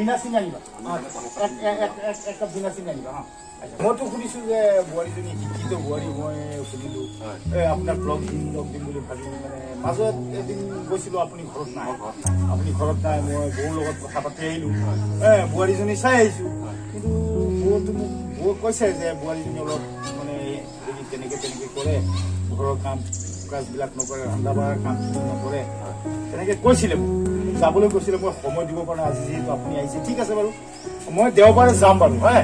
বিনা চিনি আনিবা, এক কাপ বিনা চিনি আনিবা। মইতো সুধিছোঁ যে বোৱাৰীজনী শিক্ষিত বোৱাৰী, মই সুধিলোঁ আপোনাক লগ দিম লগ দিম বুলি ভাবি মানে মাজত এদিন গৈছিলোঁ, আপুনি ঘৰত নাই, আপুনি ঘৰত নাই, মই বৌৰ লগত কথা পাতি আহিলোঁ, বোৱাৰীজনী চাই আহিছোঁ। কিন্তু বৌটো মোক বৌ কৈছে যে বোৱাৰীজনী অলপ মানে হেৰি তেনেকৈ তেনেকৈ কৰে, ঘৰৰ কাম কাজবিলাক নকৰে, ৰন্ধা বঢ়াৰ কামখিনি নকৰে, তেনেকৈ কৈছিলে মোক। যাবলৈ কৈছিলে, মই সময় দিব পৰা নাই। আজি যিহেতু আপুনি আহিছে, ঠিক আছে বাৰু, মই দেওবাৰে যাম বাৰু। হয়,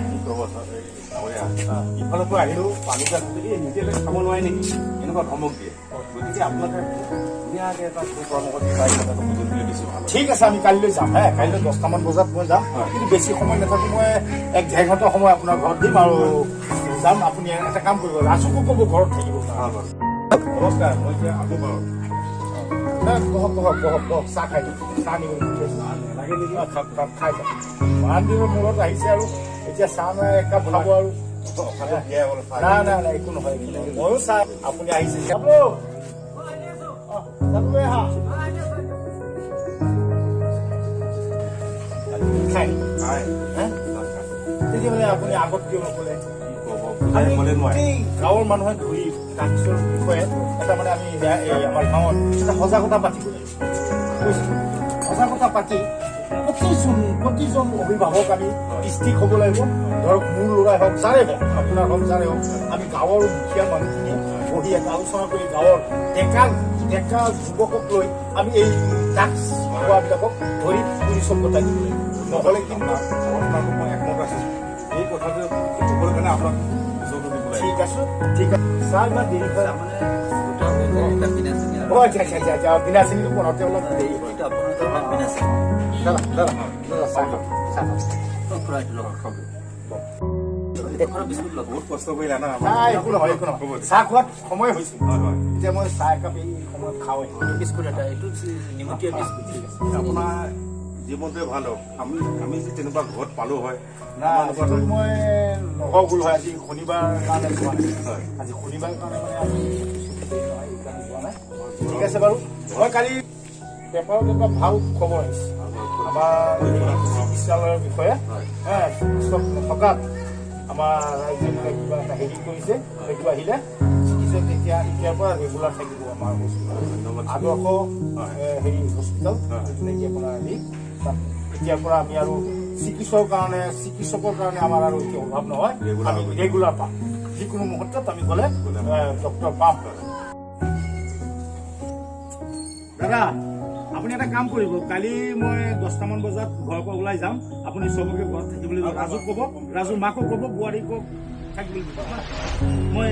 ইফালৰ পৰা আহিলেও পানী নিজে খাব নোৱাৰে নেকি, এনেকুৱা ধমক দিয়ে। গতিকে আপোনালোকে ধুনীয়াকৈ এটা পৰামৰ্শ দিলে বেছি ভাল। ঠিক আছে, আমি কাইলৈ যাম। হে, কাইলৈ 10টামান বজাত মই যাম, কিন্তু বেছি সময় নাথাকোঁ, মই 1-1.5 ঘণ্টা সময় আপোনাৰ ঘৰত দিম আৰু যাম। আপুনি এটা কাম কৰিব, ৰাজুকো ক'ব ঘৰত থাকিব। নমস্কাৰ, মই এতিয়া আহোঁ বাৰু। বহক বহক বহক বহক, চাহ খাই দিওঁ, চাহ নিবলৈ নালাগে নেকি? খাই যাওক, ইমান দিনৰ মূৰত আহিছে আৰু এতিয়া চাহ নাই একাপ খাব আৰু। না না না, একো নহয়, একো নহয়, ময়ো চাহ। আপুনি আহিছে, খাই তেতিয়াহ'লে আপুনি আগত কিয় নক'লে? আমি গাঁৱৰ মানুহে ধৰি ড্ৰাগছৰ বিষয়ে এটা মানে আমি আমাৰ গাঁৱত এটা সজাগতা পাতিব লাগিব। সজাগতা পাতি প্ৰতিজন অভিভাৱক আমি ষ্টিক হ'ব লাগিব। ধৰক মোৰ ল'ৰাই হওক, যাৰে হওক, আপোনাৰ হওক, যাৰে হওক, আমি গাঁৱৰ মুখীয়া মানুহখিনিয়ে বহি এটা আলোচনা কৰি গাঁৱৰ ডেকা ডেকা যুৱকক লৈ আমি এই ড্ৰাগছ খোৱাবিলাকক ধৰি পুলিচক গতাই দিব লাগিব। নহ'লে কিন্তু মই একমত আছোঁ এই কথাটো ক'বৰ কাৰণে আপোনাক। ঠিক আছে, ঠিক আছে। চাহ ইমান দেৰি হয় অ, আচ্ছা আচ্ছা আচ্ছা আচ্ছা, বিনা চিনিটো বনাওঁতে অলপ দেৰি হয়। দাদা দাদা দাদা, চাহ খাওক, চাহ খাওক। বহুত কষ্ট কৰিলা না? একো নহয়, একো নহয়, চাহ খোৱাত সময় হৈছে। এতিয়া মই চাহ একাপ এই সময়ত খাওঁৱেই। বিস্কুট এটা, এইটো নিমকীয়া বিস্কুট। ঠিক আছে, আপোনাৰ জীৱনটোৱে ভাল হওক। আমি আমি যদি তেনেকুৱা ঘৰত পালোঁ হয়। না, মই নগওঁ গ'লো হয়, আজি শনিবাৰ কাৰণে যোৱা নাই। আজি শনিবাৰ কাৰণে মানে আমি সেইকাৰণে যোৱা নাই। ঠিক আছে বাৰু, মই কালি পেপাৰত এটা ভাল খবৰ আহিছে আমাৰ চিকিৎসালয়ৰ বিষয়ে। চিকিৎসক নথকাত আমাৰ ৰাইজে মানে কিবা এটা হেৰি কৰিছে, সেইটো আহিলে চিকিৎসক এতিয়া এতিয়াৰ পৰা ৰেগুলাৰ থাকিব আমাৰ হস্পিটেল, আদৰ্শ হেৰি হস্পিটেল, যিটো নেকি আপোনাৰ হেৰি তাত এতিয়াৰ পৰা আমি আৰু চিকিৎসকৰ কাৰণে আমাৰ আৰু এতিয়া অভাৱ নহয়, আমি ৰেগুলাৰ পাম। যিকোনো মুহূৰ্তত আমি গ'লে ডক্টৰ পাম। দাদা, আপুনি এটা কাম কৰিব, কালি মই 10টামান বজাত ঘৰৰ পৰা ওলাই যাম। আপুনি চবকে ঘৰত থাকিবলৈ দিব, ৰাজুক ক'ব, ৰাজুৰ মাকো ক'ব, বোৱাৰীকো থাকিবলৈ দিব। মই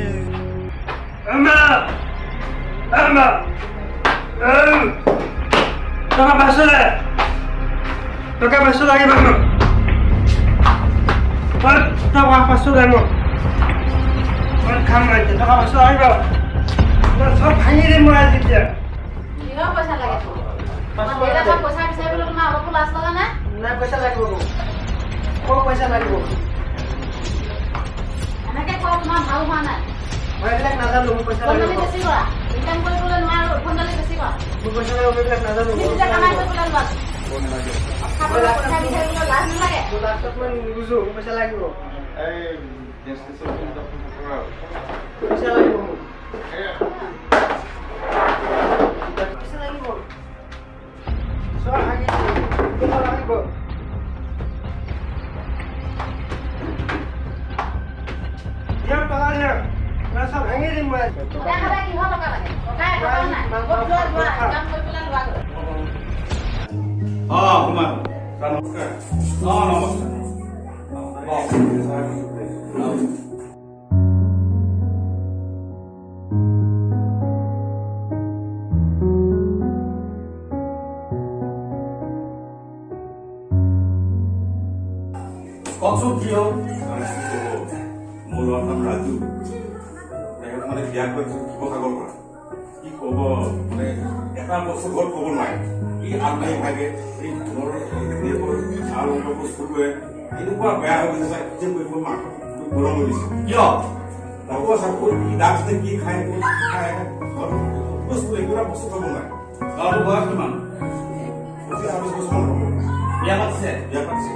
টকা 500, টকা 500 লাগিব মোক। টকা 500 লাগিব মোক। মই খাম এতিয়া, টকা 500 লাগিব। চব ভাঙি দিম মই আজি এতিয়া। কিহৰ পইচা লাগে? পইচা বিচাৰিবলৈ তোমাৰ অলপো লাজ লগা নাই? নাই, পইচা লাগিব মোক। পইচা লাগিব। এনেকে কোৱা তোমাৰ ভাল হোৱা নাই। মই এইবিলাক নাজানো, মোক পইচা লাগিব। বেছি কৰা, ইনকাম কৰিবলৈ নোৱাৰো, উদ্ভণ্ডালি বেছি কৰা। মোক পইচা লাগিব, এইবিলাক নাজানো। তুমি নিজে কামাই কৰি পেলাই লোৱা। খাবলৈ পইচা বিচাৰিবলৈ লাজ নালাগে? মোৰ লাজত মই নুবুজো, মোক পইচা লাগিব। পইচা লাগিব মোক। পইচা লাগিব। চব ভাঙি পইচা লাগিব। দিয়ক টকা দিয়ক, মই চব ভাঙি দিম মই। সদায় সদায় কিহৰ টকা লাগে? টকা এটকাও নাই। ক'ত যোৱা যোৱা, ইনকাম কৰি পেলাই লোৱাগৈ। অ, সোমা, নমস্কাৰ। অ, নমস্কাৰ। কওকচোন, কি হ'ল? মোৰ ল'ৰাৰ নাম ৰাজু। তেখেত মানে বিয়া কৰিছোঁ শিৱসাগৰ পৰা। কি ক'ব, মানে এটা বস্তু ঘৰত ক'ব নোৱাৰে। কি আলমাৰি ভাগে, এই ঘৰৰ আৰু বস্তুটোৱে এনেকুৱা বেয়া হৈ গৈছে, যে কৰিব মাক গৰম হৈ গৈছে। কিয়? নক'ব ছাৰ, ক'ত কি ড্ৰাগছ নে কি খায়, ক'ত খায়, ঘৰত বস্তু একো এটা বস্তু ক'ব নোৱাৰে। ল'ৰাটোৰ বয়স কিমান? 25-26 বছৰমান হ'ব। বিয়া পাতিছে? বিয়া পাতিছে,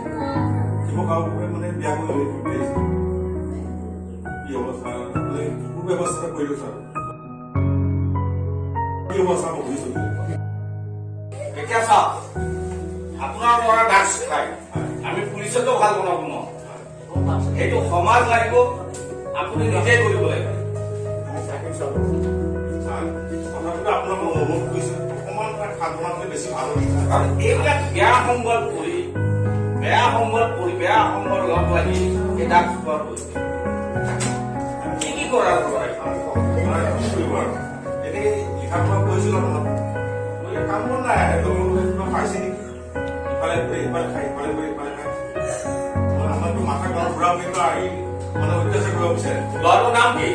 শিৱসাগৰ মানে বিয়া কৰি আহিছে। কি হ'ব ছাৰ? মানে সুব্যৱস্থা কৰি দিয়ক ছাৰ। কি হ'ব ছাৰ, মই বুজিছো। এতিয়া চাওক, আপোনাৰ ল'ৰা ড্ৰাগছ খায়, আমি পুলিচতো ভাল বনাব নোৱাৰো। সেইটো সমাজ লাগিব, আপুনি নিজে কৰিব লাগিব। ছাৰ, তথাপিতো আপোনাক মই অনুৰোধ কৰিছো, অকণমান তাক সান্তনা দিলে বেছি ভাল হ'ব। কাৰণ এইবিলাক বেয়া সংগত পৰি, বেয়া সংগত লগ লাগি এই ড্ৰাগছ খোৱাটো হৈছে। কি কি কৰাৰ ল'ৰাই? কি কৰিব আৰু, এনেই লিখা পঢ়া কৰিছিল অলপমান। মই এতিয়া কাম বন নাই, সেইটো কিবা পাইছে নেকি, ইফালে ঘূৰে ইফালে খায়, ইফালে ঘূৰে ইফালে খায়। মানে আমাৰতো মাথা গৰম ঘূৰাব, কিন্তু আহি মানে অত্যাচাৰ কৰিব বিচাৰে। ল'ৰাটোৰ নাম কি?